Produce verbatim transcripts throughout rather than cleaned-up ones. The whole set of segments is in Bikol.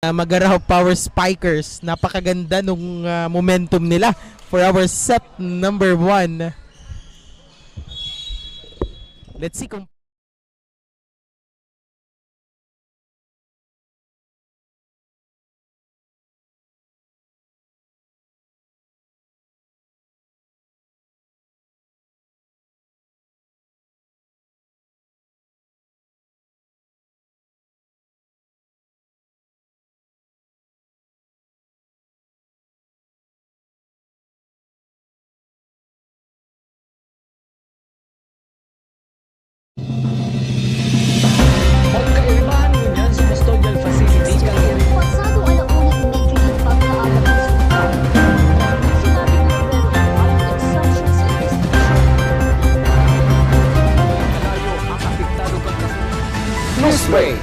Ah, Magaraw Power Spikers. Napakaganda nung, ah, momentum nila for our set number one. Let's see kung Pagkairbahan ngunyan sa custodial facility kan Pasado alauna y media nin pagkaagap sa ospital, sinabi ni Roberto Duarte, Assumption City Station. Kalayo ang apektado kan kaso. Newsbreak.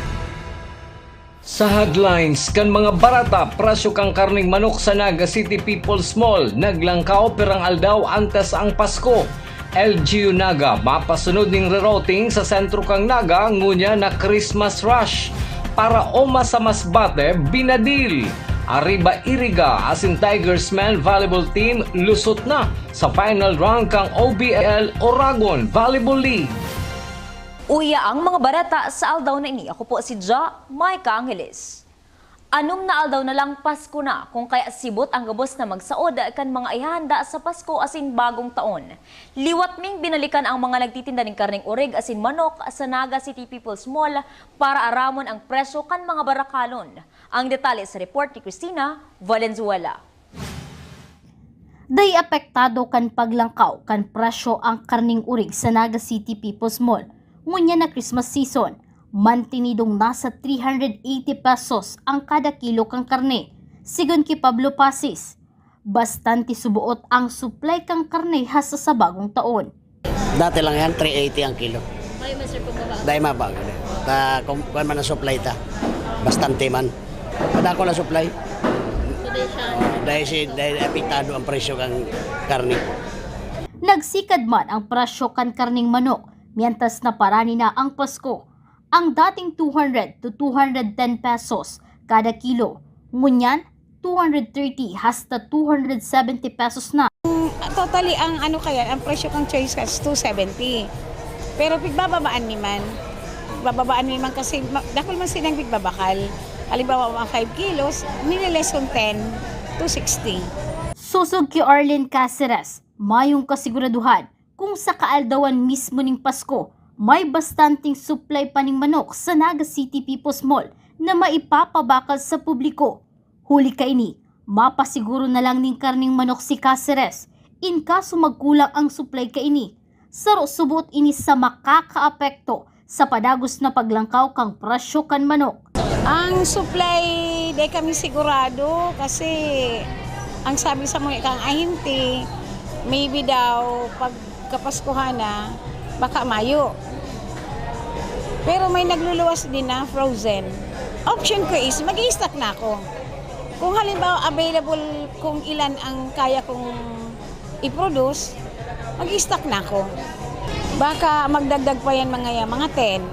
Sa headlines kan mga barata, presyo kan karneng manok sa Naga City People's Mall naglangkaw pirang aldaw antes ang Pasko. L G U Naga, mapasunod nin rerouting sa sentro kan Naga, ngunyan na Christmas rush. Para Oma sa Masbate, binadil. Arriba Iriga asin Tigers men volleyball team, lusot na sa final round kan O B L Oragon Volleyball League. Uya ang mga barata sa aldaw na ini. Ako po si Ja Micah Angeles. Anom na aldaw na lang Pasko na, kung kaya sibot ang gabos na magsaod kan mga ihahanda sa Pasko asin Bagong Taon. Liwat ming binalikan ang mga nagtitinda nin karneng urig asin manok sa Naga City People's Mall para aramon ang presyo kan mga barakalon. Ang detalye sa report ni Christina Valenzuela. Dai apektado kan paglangkaw kan presyo ang karneng urig sa Naga City People's Mall ngunyan na Christmas season. Mantinidong nasa three hundred eighty pesos ang kada kilo kan karne, sigon ki Pablo Pasis. Bastante suboot ang supply kan karne hasta sa Bagong Taon. Dati lang yan, three eighty ang kilo. May master kung baba. Dahil mabag. Ta, kung kuwan man ang supply ta, bastante man. Madako lang supply. So, dahil siya. Oh, dahil si, dahil apektado ang presyo kan karne. Nagsikad man ang presyo kan karneng manok, mientras na parani na ang Pasko. Ang dating two hundred to two hundred ten pesos kada kilo, ngunyan two hundred thirty hasta two hundred seventy pesos na. Totally, ang ano kaya, ang presyo kang choice cuts, two seventy. Pero pigbababaan mi man. Bababaan mi man kasi ma-, dakul man silang pigbabakal. Halimbawa, mga five kilos, nile-less kong ten, two sixty. Sosog ki Arlene Caceres, mayong kasiguraduhan kung sa kaaldawan mismo ning Pasko, may bastanteng supply pa ning manok sa Naga City People's Mall na maipapabakal sa publiko. Huli kaini, mapasiguro na lang nin karneng manok si Caceres, in kaso magkulang ang supply kaini. Saro subot ini sa makakaapekto sa padagos na paglangkaw kan presyo kan manok. Ang supply, di kami sigurado kasi ang sabi sa mga kang ahente, maybe daw pag Kapaskuhan na, baka mayo. Pero may nagluluwas din na frozen. Option ko is, mag-i-stock na ako. Kung halimbawa available, kung ilan ang kaya kong i-produce, mag-i-stock na ako. Baka magdagdag pa yan mga, mga ten,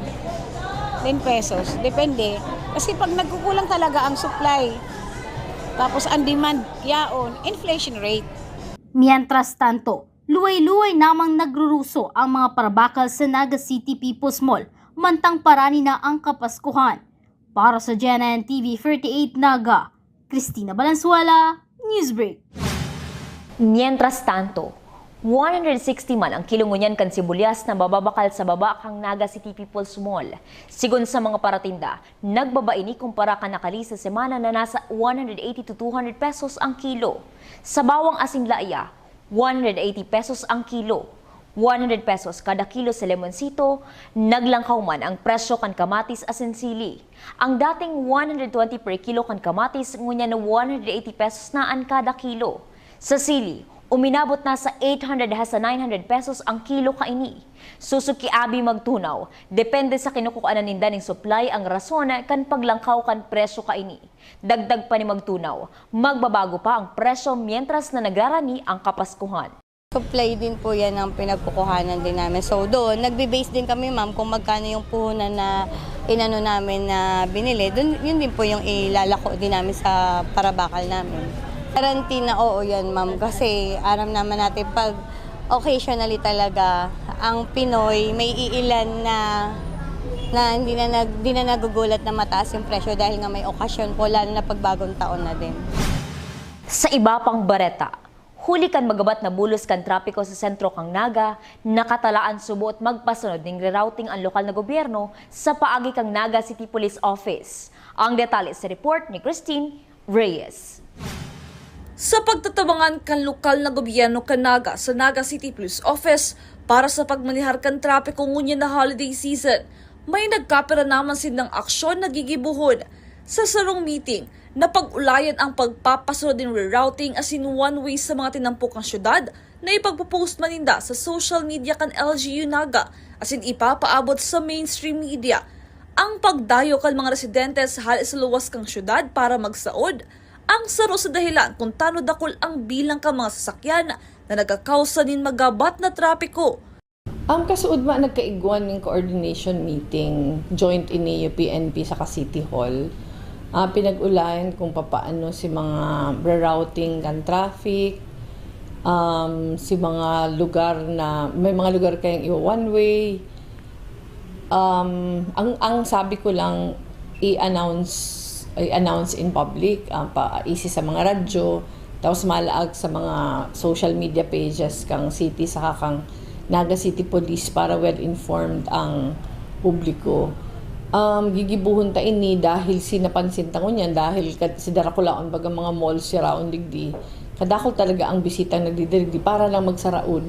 ten pesos. Depende. Kasi pag nagkukulang talaga ang supply, tapos ang demand, yaon, inflation rate. Mientras tanto, luway-luway namang nagruruso ang mga parabakal sa Naga City People's Mall, mantang parani na ang Kapaskuhan. Para sa G N N T V thirty-eight Naga, Christina Valenzuela, Newsbreak. Mientras tanto, one hundred sixty man ang kilo ngunyan kan sibuyas na mababakal sa baba kan Naga City People's Mall. Sigon sa mga paratinda, nagbaba ini kumpara kan nakalipas na semana na nasa one hundred eighty to two hundred pesos ang kilo. Sa bawang asin laya, one hundred eighty pesos ang kilo. One hundred pesos kada kilo sa lemonsito, naglangkaw man ang presyo kan kamatis asin sili. Ang dating one hundred twenty per kilo kan kamatis, ngunyan na one hundred eighty pesos na an kada kilo. Sa sili, uminabot na sa eight hundred hasta nine hundred pesos ang kilo kaini. Sosog ki Abby Magtunaw, depende sa kinukuanan ninda ning supply ang rason kan paglangkaw kan presyo kaini. Dagdag pa ni Magtunaw, magbabago pa ang presyo mientras na nagrarani ang Kapaskuhan. Supply din po yan ang pinagkukuhanan din namin. So doon, nagbe-base din kami, ma'am, kung magkano yung puhunan na Inano namin na binili, dun, yun din po yung ilalako din namin sa parabakal namin. Guarantee na oo yan, ma'am, kasi aram naman natin pag occasionally talaga, ang Pinoy may iilan na, na hindi na nag-, di na nagugulat na mataas yung presyo dahil nga may okasyon po, lalo na pag bagong taon na din. Sa iba pang bareta, huli kan magabat na bulos kan trapiko sa sentro kan Naga, nakatalaan suboot magpasunod nin rerouting an lokal na gobyerno sa paagi kan Naga City Police Office. Ang detalye sa report ni Christine Reyes. Sa pagtatabangan kan lokal na gobyerno kan Naga sa Naga City Police Office para sa pagmanehar kan trapiko ngunyan na holiday season, may nagkapira naman sindang aksyon na gigibohon. Sa sarong meeting, napag-ulayan ang pagpapasunod nin rerouting asin one-way sa mga tinampok kan syudad na ipagpo-post man ninda sa social media kan L G U Naga asin ipapaabot sa mainstream media. Ang pagdayo kan mga residente sa hali sa luwas kan syudad para magsaod, ang saro sa dahilan kun tano dakul ang bilang kan mga sasakyan na nagkakausa nin magabat na trapiko. Ang kasuodma nagkaigwan nin coordination meeting, joint ini U P N P saka City Hall. Ah, pinag-ulayan kung papaano si mga rerouting kan traffic, um, si mga lugar na, may mga lugar kayang iwa one way. Um, ang, ang sabi ko lang, i-announce, i-announce in public, ah, paisi sa mga radyo, tapos malaag sa mga social media pages kang city saka kang Naga City Police para well informed ang publiko. Um, gigibuhon ta ini dahil si napansin ta ngunyan, dahil kad-, si Darakulaon baga mga mall siraon digdi, kadakol talaga ang bisitang nagdidirigdi para lang magsaraod.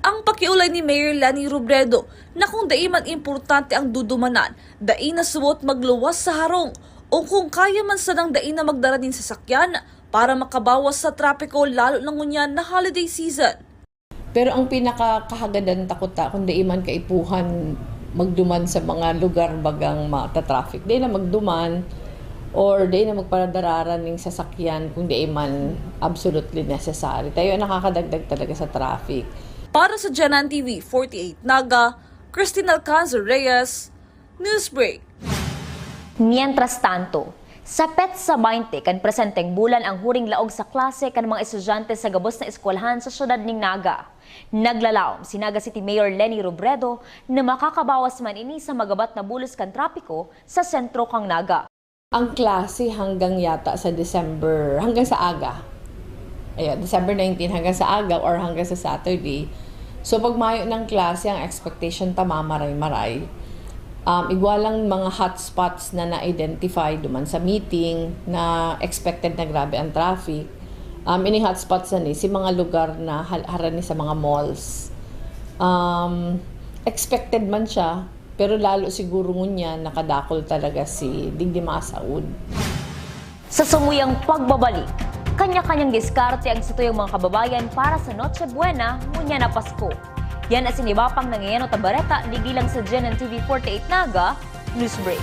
Ang pakiolay ni Mayor Leni Robredo na kung dai man importante ang dudumanan, dai na suot magluwas sa harong, o kung kaya man sanang dai na magdara nin sasakyan para makabawas sa trapiko lalo na ngunyan na holiday season. Pero ang pinakakahagadan ta kuta, kung dai man kaipuhan magduman sa mga lugar bagang mata-traffic, dai na magduman or dai na magparadararan ning sasakyan kung dai man absolutely necessary. Tayo ang nakakadagdag talaga sa traffic. Para sa Janan T V forty-eight Naga, Christine Alcanzar Reyes, Newsbreak. Mientras tanto, sa petsa baynte kan presenteng bulan ang huring laog sa klase kan mga estudyante sa gabos na eskwelahan sa siyudad nin Naga. Naglalaom si Naga City Mayor Leni Robredo na makakabawas man ini sa magabat na bulos kan trapiko sa sentro kan Naga. Ang klase hanggang yata sa December, hanggang sa aga. Ayan, December nineteen hanggang sa aga or hanggang sa Saturday. So, pag mayo ng klase, ang expectation ta mamaray-maray. Um, igwa lang mga hotspots na na-identify duman sa meeting na expected na grabe ang traffic. Um, ini hotspots na ni, si mga lugar na hal- harani sa mga malls. Um, expected man siya, pero lalo siguro ngunyan nakadakol talaga si digdi masaod. Sa samuyang pagbabalik, kanya-kanyang diskarte ang satuyang mga kababayan para sa Noche Buena ngunyan na Pasko. Yan asin iba pang nangyayano ta bareta digdi lang sa G N N T V forty-eight Naga, Newsbreak.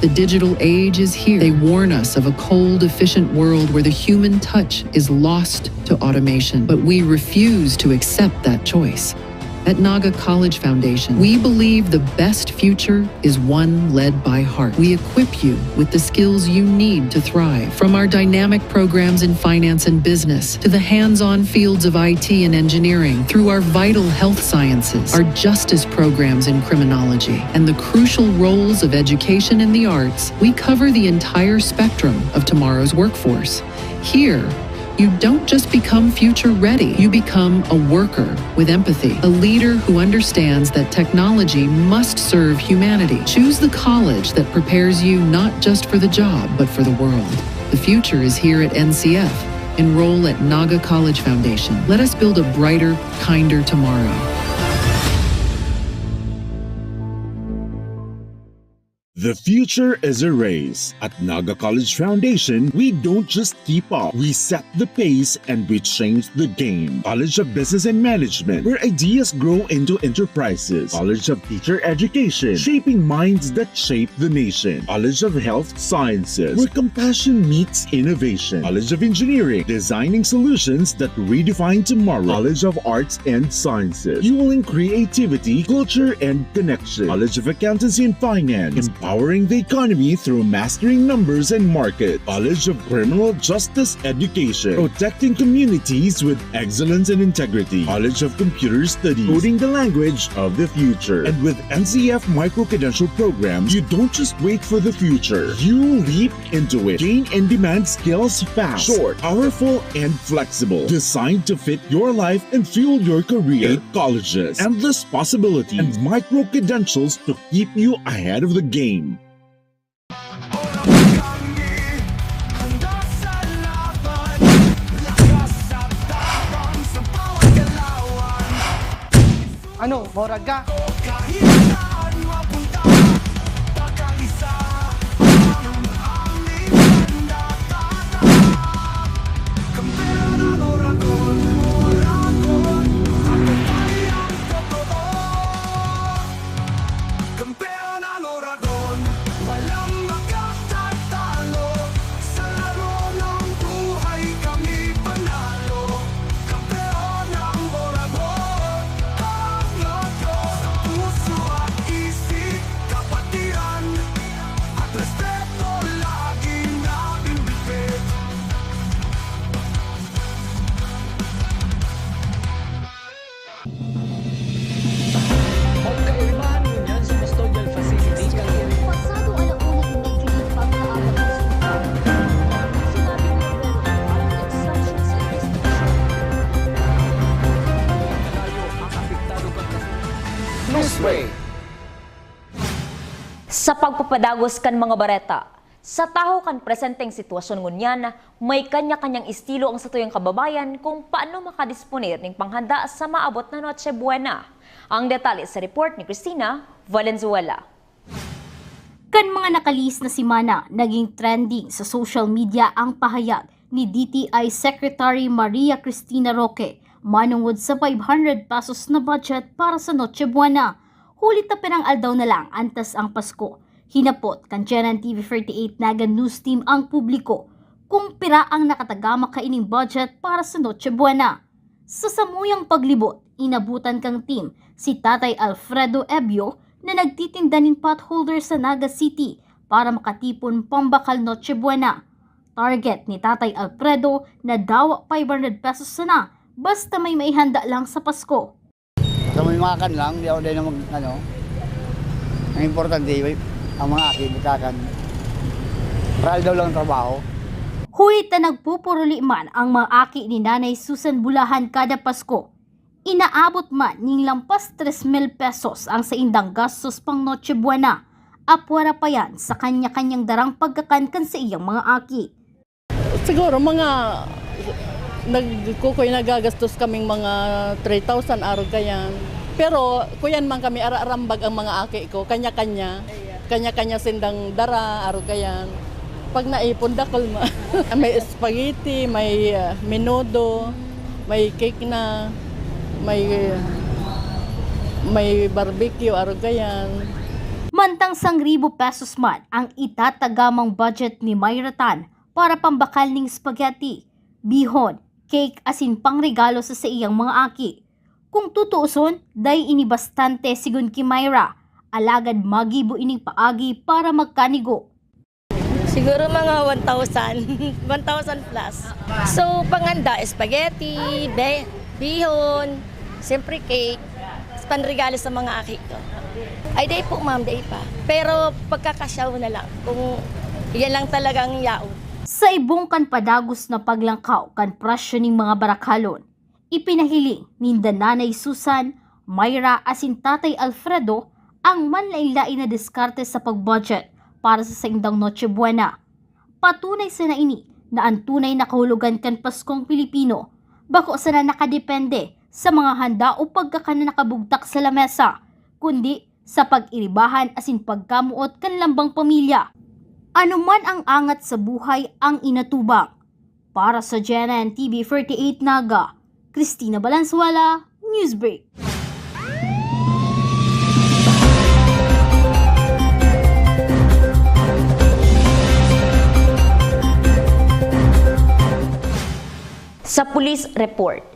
The digital age is here. They warn us of a cold, efficient world where the human touch is lost to automation. But we refuse to accept that choice. At Naga College Foundation, we believe the best future is one led by heart. We equip you with the skills you need to thrive, from our dynamic programs in finance and business to the hands on fields of I T and engineering, through our vital health sciences, our justice programs in criminology, and the crucial roles of education and the arts. We cover the entire spectrum of tomorrow's workforce. Here, you don't just become future ready, you become a worker with empathy, a leader who understands that technology must serve humanity. Choose the college that prepares you not just for the job, but for the world. The future is here at N C F. Enroll at Naga College Foundation. Let us build a brighter, kinder tomorrow. The future is a race. At Naga College Foundation, we don't just keep up, we set the pace and we change the game. College of Business and Management, where ideas grow into enterprises. College of Teacher Education, shaping minds that shape the nation. College of Health Sciences, where compassion meets innovation. College of Engineering, designing solutions that redefine tomorrow. College of Arts and Sciences, fueling creativity, culture, and connection. College of Accountancy and Finance, empowering the economy through mastering numbers and market. College of Criminal Justice Education, protecting communities with excellence and integrity. College of Computer Studies, coding the language of the future. And with N C F micro-credential programs, you don't just wait for the future. You leap into it. Gain in-demand skills fast, short, powerful, and flexible. Designed to fit your life and fuel your career. Eight colleges, endless possibilities, and micro-credentials to keep you ahead of the game. Ano, morag ka? Kampeon ang Oragon, walang makatatalo. Sa laro ng buhay kami panalo. Kampeon ang Oragon, ang Oragon. Sa puso at isip, kapatiran at respeto laging nabibitbit. Magkaiba ninyan sa custodial facility kang Pasado ala-una immediately pagkaabot sa ospital. Sinabi ni Pedro ang instruction sa investigasyon. Malayo ang apektado pagka- Newsway. Sa pagpapadagos kan mga bareta, sa tahaw kan presenteng sitwasyon ngunyan, may kanya-kanyang estilo ang satuyang kababayan kung paano makadisponer nin panghanda sa maabot na Noche Buena. Ang detalye sa report ni Christina Valenzuela. Kan mga nakalihis na semana, naging trending sa social media ang pahayag ni D T I Secretary Maria Cristina Roque manongod sa five hundred pesos na budget para sa Noche Buena. Huli ta pirang aldaw na lang antas ang Pasko, hinapot kan G N N T V thirty-eight Naga News Team ang publiko kung pira ang nakatagama kaining budget para sa Noche Buena. Sa samuyang paglibot, inabutan kang team si Tatay Alfredo Ebio na nagtitinda nin potholder sa Naga City para makatipon pambakal Noche Buena. Target ni Tatay Alfredo na dawa five hundred pesos sana basta may maihanda lang sa Pasko. Sa may mga kan lang, di ako dahil na mag, ano, ang importante, may, ang mga aki, butakan. Para daw lang trabaho. Huli ta nagpupuruli man ang mga aki ni Nanay Susan Bulahan kada Pasko. Inaabot man ning lampas tres mil pesos ang saindang gastos pang Noche Buena, apwera pa yan sa kanya-kanyang darang pagkakan kan sa iyang mga aki. Siguro mga nagkukuy, nagagastos kaming mga three thousand, arog kayan. Pero kuyan man kami, ararambag ang mga aki ko, kanya-kanya. Kanya-kanya sindang dara, arog kayan. Pag naipon, dakol ma. May spaghetti, may, ah, menudo, may cake na, may, may barbecue, arog kayan. Mantang sangribo pesos man ang itatagamang budget ni Myra Tan para pambakal ning spaghetti, bihon, cake asin pangregalo sa saiyang mga aki. Kung tutuoson, dai ini bastante sigon ki Myra, alagad magibo ining paagi para magkanigo. Siguro mga one thousand, one thousand plus. So, panghanda, spaghetti, be-, bihon, siyempre cake, panregalo sa mga aki ko. Ay, dai po, ma'am, dai pa. Pero pagkakasyaw na lang, kung yan lang talagang yaon. Sa ibong kan padagos na paglangkaw kan presyo ning mga barakalon, ipinahiling ninda Nanay Susan, Myra asin Tatay Alfredo ang manlaen-laen na diskarte sa pag-budget para sa saindang Noche Buena. Patunay sana ini na an tunay na kahulogan kan Paskong Pilipino bako sana nakadepende sa mga handa o pagkakan na nakabugtak sa lamesa, kundi sa pag-iribahan asin pagkamoot kan lambang pamilya. Ano man ang angat sa buhay ang inatubang. Para sa G N N T V forty-eight Naga, Christina Balanzuela, Newsbreak. Sa police report,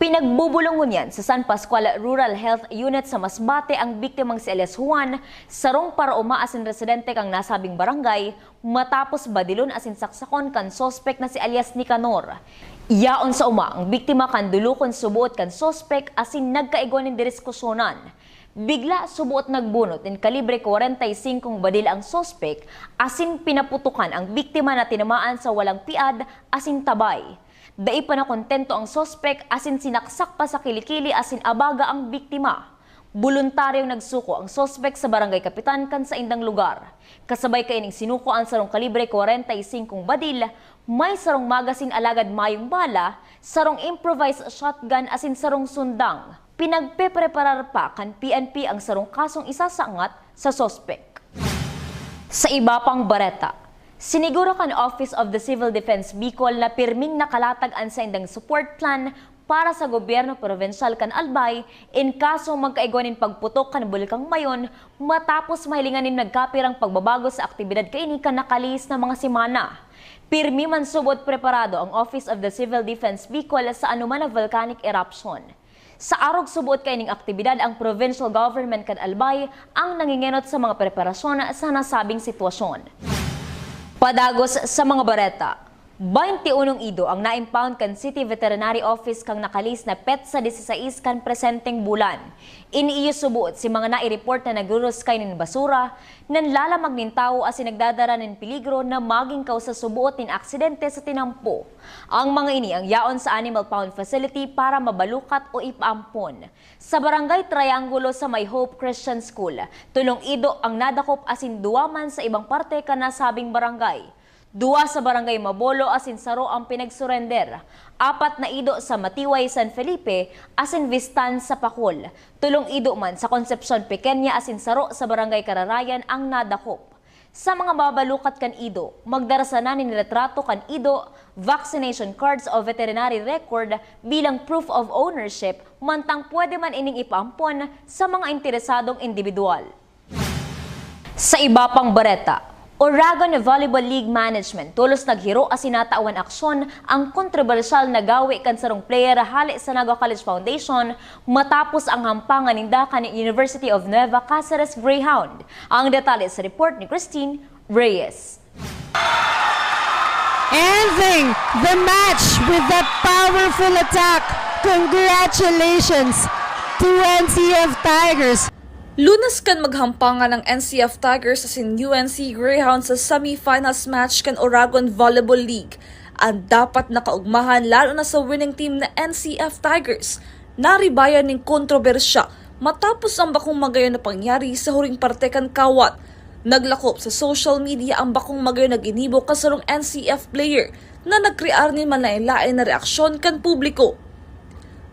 pinagbubulong ngunyan sa San Pascual Rural Health Unit sa Masbate ang biktimang si alias Juan, sarong paraoma asin residente kan nasabing barangay, matapos badilon asin saksakon kan suspek na si alias Nicanor. Yaon sa oma ang biktima kan dulokon suboot kan suspek asin nagkaigwa nin diriskusyonan. Bigla suboot nagbunot nin kalibre kwarenta y singkong badil ang suspek asin pinaputokan ang biktima na tinamaan sa walang piad asin tabay. Dai pa nakontento ang suspek asin sinaksak pa sa kilikili asin abaga ang biktima. Boluntaryong nagsuko ang suspek sa barangay kapitan kan saindang lugar. Kasabay kaining sinuko ang sarong kalibre kwarenta y singkong badil, may sarong magasin alagad mayong bala, sarong improvised shotgun asin sarong sundang. Pinagpepreparar pa kan P N P ang sarong kasong isasangat sa suspek. Sa iba pang bareta, siniguro kan Office of the Civil Defense Bicol na pirming nakalatag an saindang support plan para sa gobyerno probinsyal kan Albay in kaso magkaigwa nin pagputok kan Bulkang Mayon matapos mahilingan nin nagkapirang pagbabago sa aktibidad kaini kan nakalihis na mga semana. Pirmi man subot preparado ang Office of the Civil Defense Bicol sa anoman na volcanic eruption. Sa arog subot kaining aktibidad, ang provincial government kan Albay ang nangingenot sa mga preparasyon sa nasabing sitwasyon. Padagos sa mga bareta, baynti unong ido ang na-impound kan City Veterinary Office kan nakalihis na petsa disisais kan presenteng bulan. Ini iyo subot si mga nai-report na nagruruskay nin basura, nanlalamag nin tawo asin nagdadara nin peligro na magin kausa subot nin aksidente sa tinampo. Ang mga ini ang yaon sa Animal Pound Facility para mabalukat o ipaampon. Sa Barangay Triangulo sa may Hope Christian School, tolong ido ang nadakop asin duwa man sa ibang parte kan nasabing barangay. Duwa sa Barangay Mabolo asin saro ang pinagsurender. Apat na ido sa Matiway, San Felipe, asin Vistan sa Pacol. Tolong ido man sa Concepcion Pequeña asin saro sa Barangay Kararayan ang nadakop. Sa mga mabalukat kan ido, magdara sana nin retrato kan ido, vaccination cards o veterinary record bilang proof of ownership, mantang pwede man ining ipaampon sa mga interesadong indibidwal. Sa iba pang bareta, Oragon Volleyball League Management tolos naghiro asin natawan aksyon ang kontrobersyal na gawi kan sarong player hale sa Nagua College Foundation matapos ang hampangan ninda kan University of Nueva Cáceres Greyhound. Ang detalye sa report ni Christine Reyes. Ending the match with that powerful attack. Congratulations to N C F Tigers. Lunes kan maghampangan ang N C F Tigers asin U N C Greyhounds sa semifinals match kan Oragon Volleyball League. An dapat na kaugmahan, lalo na sa winning team na N C F Tigers, naribayan nin kontrobersya matapos ang bakong magayon na pangyari sa huring parte kan kawat. Naglakop sa social media ang bakong magayon na ginibo kan sarong N C F player na nagkrear nin manlaen-laen na reaksyon kan publiko.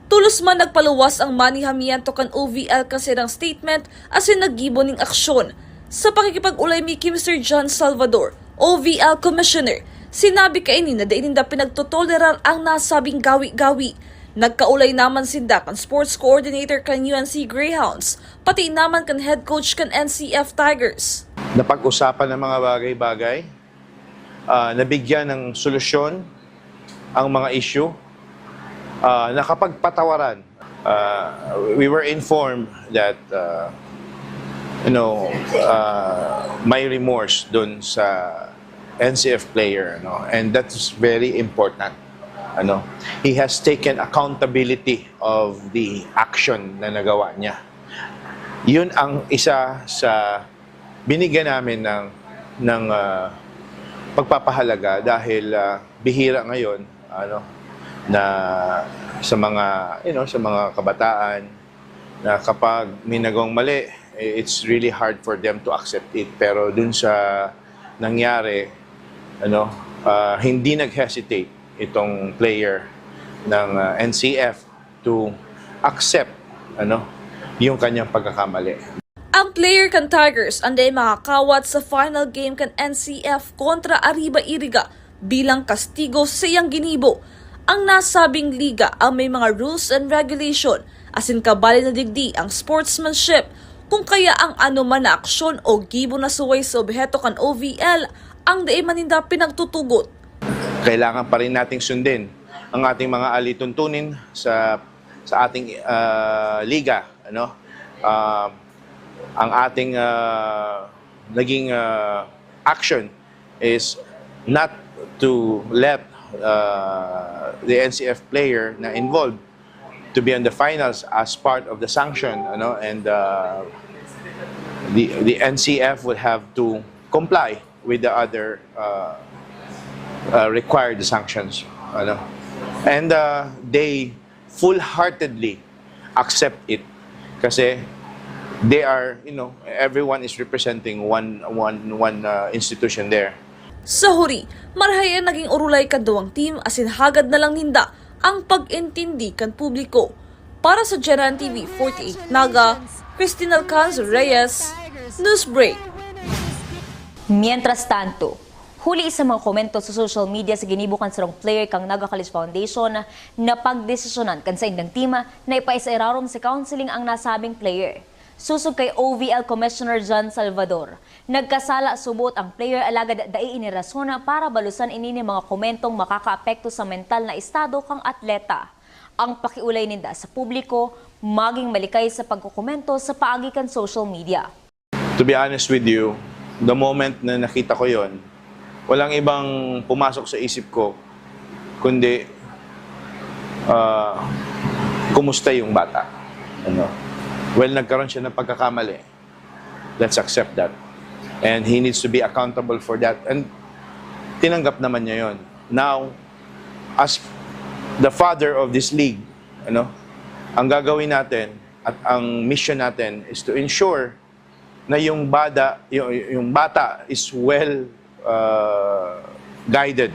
Tolos man nagpaluwas ang manihamiento kan O V L kan saindang statement asin naggibo nin aksyon. Sa pakikipag-olay mi ki Mister John Salvador, O V L Commissioner, sinabi kaini na dai ninda pinagtotolerar ang nasabing gawi-gawi. Nagkaolay naman sinda kan sports coordinator kan U N C Greyhounds, pati naman kan head coach kan N C F Tigers. Napag-usapan ang mga bagay-bagay, ah, nabigyan ng solusyon ang mga issue, ah, nakapagpatawaran. Ah, we were informed that, ah, you know, ah, may remorse dun sa N C F player, no? And that's very important. Ano, he has taken accountability of the action na nagawa niya. Yun ang isa sa binigyan namin ng ng ah, pagpapahalaga dahil ah, bihira ngayon, ano, na sa mga, you know, sa mga kabataan na kapag may nagawang mali, eh, it's really hard for them to accept it. Pero dun sa nangyari, ano, ah, hindi nag-hesitate itong player ng ah, N C F to accept, ano, yung kanyang pagkakamali. Ang player kan Tigers an dai makakawat sa final game kan N C F kontra Arriba Iriga bilang kastigo sa iyang ginibo. Ang nasabing liga ang may mga rules and regulation, asin kabali na digdi ang sportsmanship. Kung kaya ang anoman na aksyon o gibo na suway sa obheto kan O V L, ang dai man ninda pinagtutugot. Kailangan pa rin nating sundin ang ating mga alituntunin sa sa ating ah, liga, ano? Ah, ang ating ah, naging ah, action is not to let ah, the N C F player na involved to be on the finals as part of the sanction, ano, and uh, the the N C F would have to comply with the other uh, uh, required sanctions, ano, and uh, they full-heartedly accept it kasi they are, you know, everyone is representing one one one uh, institution there. Sa huri, marahay ang naging urulay kan duwang team asin hagad na lang ninda ang pag-intindi kan publiko. Para sa Generan T V forty-eight Naga, Christine Alcanz Reyes, Newsbreak. Mientras tanto, huli sa mga komento sa social media sa ginibo kan sarong player kan Naga College Foundation, napagdesisyonan kan saindang team na ipaisa irarom sa counseling ang nasabing player. Sosog kay O V L Commissioner John Salvador, nagkasala subot ang player alagad dai ini rason para balusan ini nin mga komentong makakaapekto sa mental na estado kan atleta. Ang pakiolay ninda sa publiko maging malikay sa pagkokomento sa paagi kan social media. To be honest with you, the moment na nakita ko yon, walang ibang pumasok sa isip ko kundi ah, kumusta yung bata. Ano? Well, nagkaroon siya ng pagkakamali. Let's accept that. And he needs to be accountable for that. And tinanggap naman niya yon. Now, as the father of this league, ano, ang gagawin natin at ang mission natin is to ensure na yung bata, yung, yung bata is well uh, guided,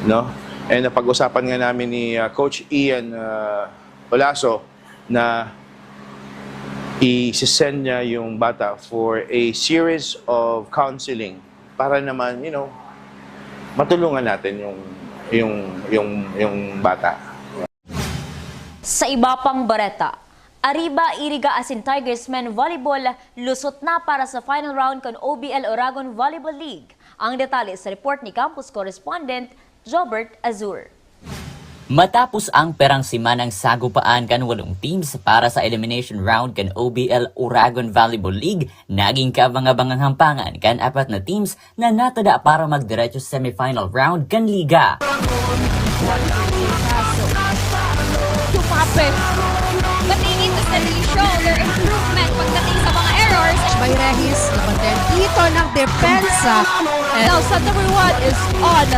no? And napag-usapan nga namin ni uh, Coach Ian uh, Olaso na i-send niya yung bata for a series of counseling para naman, you know, matulungan natin yung yung yung yung bata. Sa iba pang bareta, Arriba, Iriga asin Tigers Men Volleyball lusot na para sa final round kan O B L Oragon Volleyball League. Ang detalye sa report ni campus correspondent Jobert Azur. Matapos ang perang semanang sagupaan kan walong teams para sa elimination round kan O B L Oragon Volleyball League, naging kaabang-abang ang hampangan kan apat na teams na natada para magdiretso sa semifinal round kan liga. Tumape. But they need to steadily show their improvement pagdating sa mga errors. By Regis, laban din dito ng depensa. Now, set number one is on.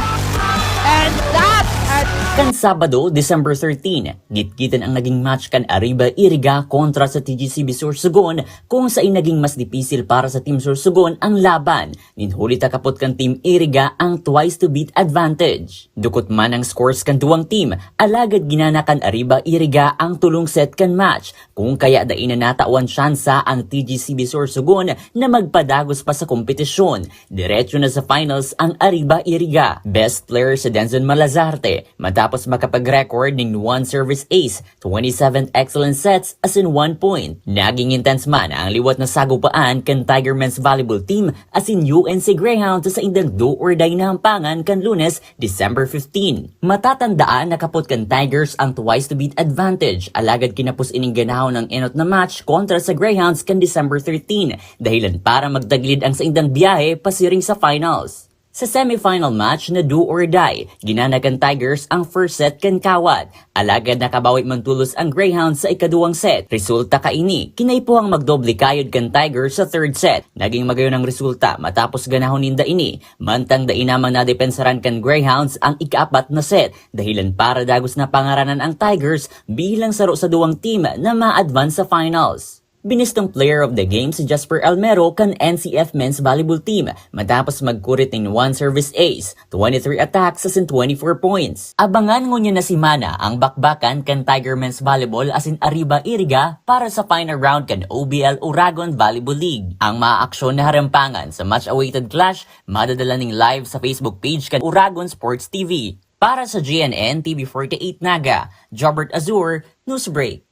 And that at Kan Sabado, December thirteen, gitgitan ang naging match kan Arriba Iriga kontra sa T G C B Sorsogon, kung sain naging mas dipisil para sa Team Sorsogon ang laban, nin huli ta kapot kan Team Iriga ang twice to beat advantage. Dukot man ang scores kan duwang team, alagad ginana kan Arriba Iriga ang tulong set kan match, kung kaya dai na natawan tsansa ang T G C B Sorsogon na magpadagos pa sa kompetisyon. Diretso na sa finals ang Arriba Iriga. Best player si Denzon Malazarte matapos makapag-record nin one service ace, twenty-seven excellent sets asin one point. Naging intense man ang liwat na sagupaan kan Tiger Men's Volleyball Team asin U N C Greyhounds sa indang do or die na hampangan kan Lunes, December fifteen. Matatandaan na kapot kan Tigers ang twice to beat advantage, alagad kinapos ining ganahon ang enot na match kontra sa Greyhounds kan December thirteen, dahilan para magtagilid ang saindang biyahe pasiring sa finals. Sa semifinal match na do or die, ginana kan Tigers ang first set kan kawat. Alagad nakabawi man tolos ang Greyhounds sa ikaduwang set. Resulta kaini, kinaipuhang magdoble kayod kan Tigers sa third set. Naging magayon ang resulta matapos ganahon ninda ini, mantang dai namang nadepensaran kan Greyhounds ang ikaapat na set, dahilan para dagos na pangaranan ang Tigers bilang saro sa duwang team na ma-advance sa finals. Binistong player of the game si Jasper Almero kan N C F men's volleyball team matapos magkurit nin one service ace, twenty-three attacks asin twenty-four points. Abangan ngunyan na semana ang bakbakan kan Tiger Men's Volleyball asin Arriba Iriga para sa final round kan O B L Uragon Volleyball League. Ang mga aksyon na harampangan sa much-awaited clash madadala nin live sa Facebook page kan Uragon Sports T V. Para sa G N N T V forty-eight Naga, Jobert Azur, Newsbreak.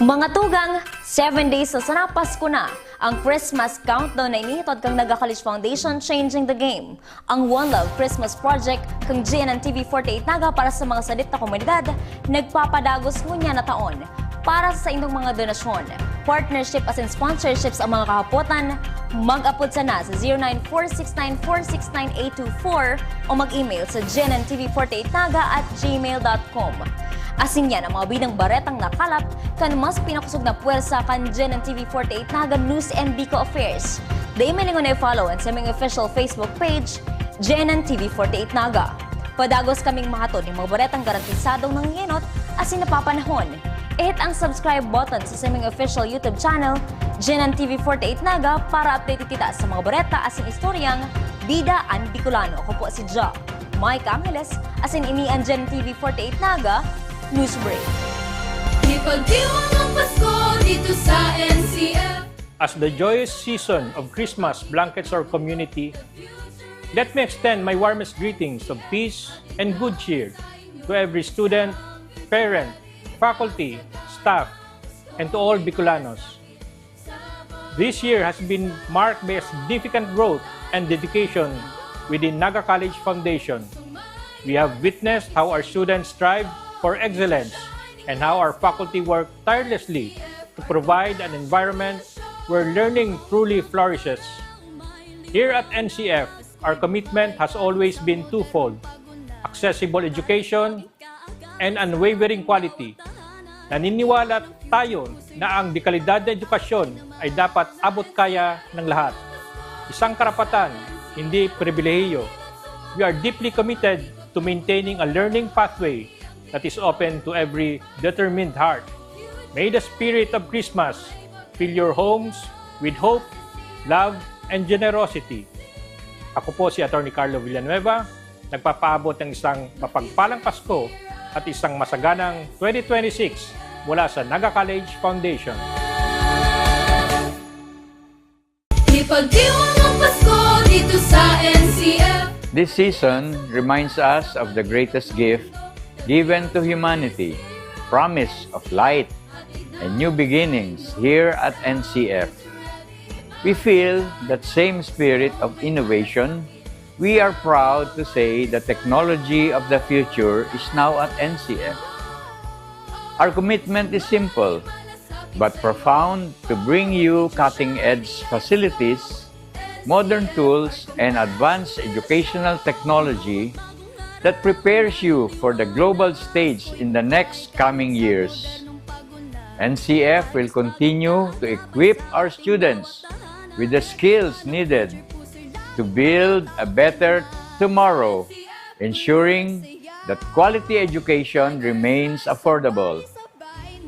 Mga tugang, seven days na sana Pasko na. Ang Christmas countdown na inihatod kan Naga College Foundation, Changing the Game. Ang One Love Christmas Project kan G N N T V forty-eight Naga para sa mga sadit na komunidad, nagpapadagos ngunyan na taon. Para sa saindong mga donasyon, partnership asin sponsorships ang mga kahapotan, mag-apod sana sa zero nine four six nine four six nine eight two four o mag-email sa G N N T V forty-eight Naga at gmail dot com. Asin yan ang mga bidang baretang nakalap kan mas pinakosog na pwersa kan G N N T V forty-eight Naga News and Bicol Affairs. Dai malingon na i-follow an saming official Facebook page, G N N T V forty-eight Naga. Padagos kaming mahatod nin mga baretang garantisadong nangingenot asin napapanahon. I-hit ang subscribe button sa saming official YouTube channel, G N N T V forty-eight Naga, para updated kita sa mga bareta asin istoryang bida an Bicolano. Ako po si Ja Mike Angeles, asin ini an G N N T V forty-eight Naga News Break. Ipagdiwang ang Pasko dito sa N C F. As the joyous season of Christmas blankets our community, let me extend my warmest greetings of peace and good cheer to every student, parent, faculty, staff, and to all Bicolanos. This year has been marked by a significant growth and dedication within Naga College Foundation. We have witnessed how our students strive for excellence and how our faculty work tirelessly to provide an environment where learning truly flourishes. Here at N C F, our commitment has always been twofold: accessible education and unwavering quality. Naniniwala tayo na ang dekalidad na edukasyon ay dapat abot kaya ng lahat. Isang karapatan, hindi pribilehiyo. We are deeply committed to maintaining a learning pathway that is open to every determined heart. May the spirit of Christmas fill your homes with hope, love, and generosity. Ako po si Attorney Carlo Villanueva, nagpapaabot ng isang mapagpalang Pasko at isang masaganang twenty twenty-six mula sa Naga College Foundation. Ipagdiwang ang Pasko dito sa N C F. This season reminds us of the greatest gift given to humanity, promise of light and new beginnings here at N C F. We feel that same spirit of innovation. We are proud to say the technology of the future is now at N C F. Our commitment is simple but profound: to bring you cutting-edge facilities, modern tools, and advanced educational technology that prepares you for the global stage in the next coming years. N C F will continue to equip our students with the skills needed to build a better tomorrow, ensuring that quality education remains affordable.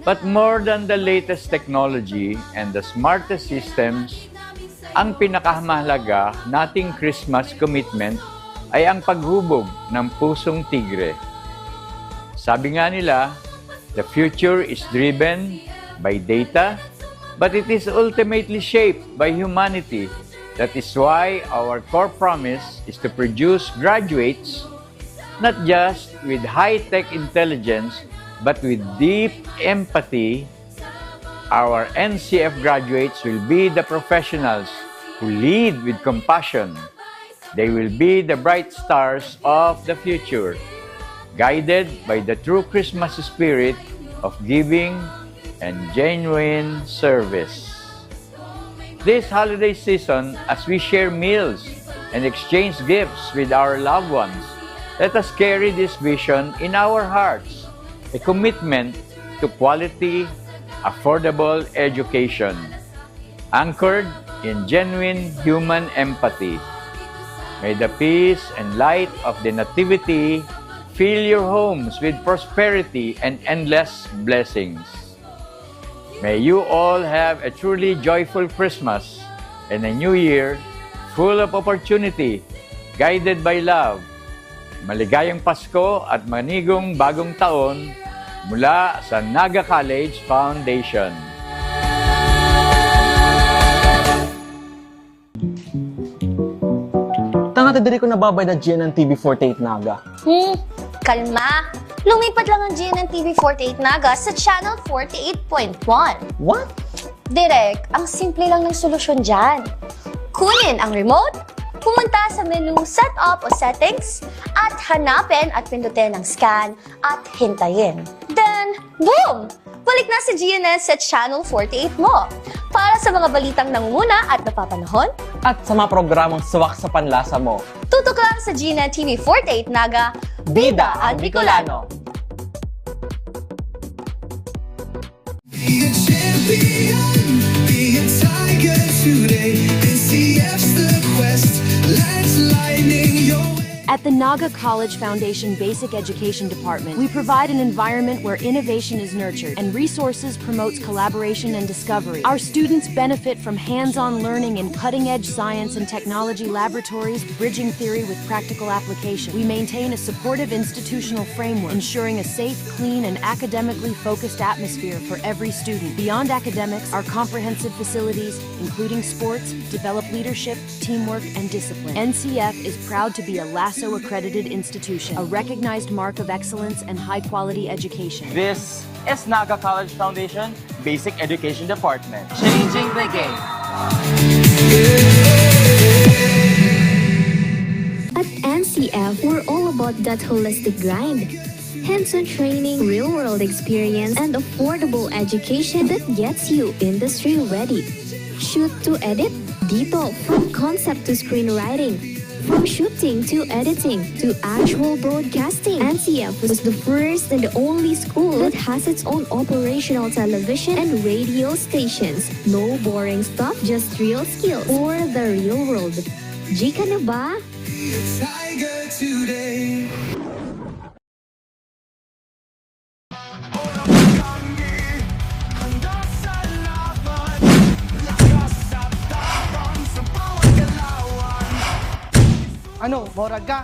But more than the latest technology and the smartest systems, ang pinakamahalaga nating Christmas commitment ay ang paghubog ng pusong tigre. Sabi nga nila, the future is driven by data, but it is ultimately shaped by humanity. That is why our core promise is to produce graduates not just with high-tech intelligence, but with deep empathy. Our N C F graduates will be the professionals who lead with compassion. They will be the bright stars of the future, guided by the true Christmas spirit of giving and genuine service. This holiday season, as we share meals and exchange gifts with our loved ones, let us carry this vision in our hearts, a commitment to quality, affordable education, anchored in genuine human empathy. May the peace and light of the Nativity fill your homes with prosperity and endless blessings. May you all have a truly joyful Christmas and a New Year full of opportunity, guided by love. Maligayang Pasko at manigong bagong taon mula sa Naga College Foundation. Tanga ta diri ko nababayad na G N N T V forty-eight Naga. Hmm, kalma. Lumipat lang ang G N N T V forty-eight Naga sa Channel forty-eight point one. What? Direk, ang simple lang ng solusyon dyan. Kunin ang remote, pumunta sa menu Setup o Settings, at hanapin at pindutin ang Scan at hintayin. Then, boom! Balik na si G N N sa Channel forty-eight mo. Para sa mga balitang nangunguna at napapanahon, At sa mga programang swak sa panlasa mo. Tutok lang sa G N N T V forty-eight Naga, Bida ang Bicolano. Be a champion, be a tiger today. N C F's the quest, let's lightning your way. At the Naga College Foundation Basic Education Department, we provide an environment where innovation is nurtured and resources promotes collaboration and discovery. Our students benefit from hands-on learning in cutting-edge science and technology laboratories, bridging theory with practical application. We maintain a supportive institutional framework, ensuring a safe, clean, and academically focused atmosphere for every student. Beyond academics, our comprehensive facilities, including sports, develop leadership, teamwork, and discipline. N C F is proud to be a LASO accredited institution, a recognized mark of excellence and high quality education. This is Naga College Foundation Basic Education Department. Changing the game. At N C F, we're all about that holistic grind. Hands-on training, real-world experience, and affordable education that gets you industry ready. Shoot to edit? Dito, from concept to screenwriting. From shooting to editing to actual broadcasting, N C F was the first and only school that has its own operational television and radio stations. No boring stuff, just real skills for the real world. G ka na ba? Tiger today. Ano, morag ka?